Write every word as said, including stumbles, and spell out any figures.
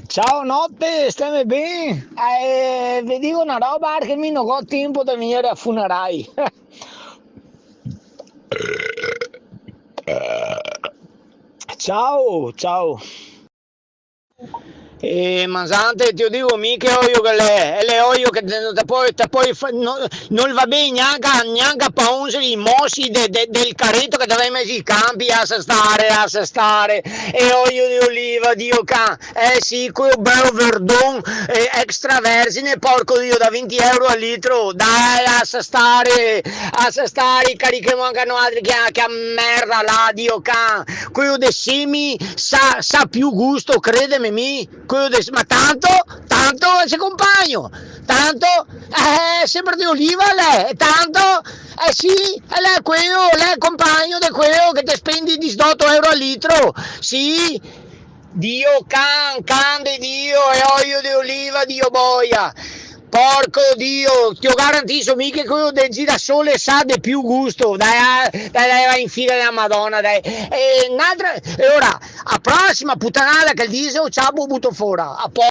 Ciao, note, steme ben? Eh, ve digo na roba, parché mi no go tempo de vegnere a funerai. Ciao, ciao. Eh, ma Zante, te lo digo mi che oio che l'è, e l'è oio che te, te pol, te pol fa-, no, no va ben gnanca, gnanca pa onze i mosi de, de, del careto che te vè meso i campi, lasa stare, lasa stare, e oio de oliva, Dio can, eh sì, queo beo verdon, eh, extravergine, porco Dio, da vinti euro al litro, dai, lasa stare, lasa stare, carichemo anca noaltri che, che a merda là, Dio can, queo de semi sa, sa più gusto, credeme mi, queo de, ma tanto, tanto, se compagno, tanto, eh, sempre de oliva, l'è, e tanto, eh sì, e l'è queo, l'è compagno de queo che te spendi disdoto euro al litro, sì, Dio can, can de Dio, e oio de oliva, Dio boia. Porco Dio, te lo garantiso mi che queo del girasole sa de più gusto. Dai, dai, dai, va in fila dela Madona, dai. E n'altra, e ora, a prosima putanada che el dixe, o ciapo, o buto fora. A po-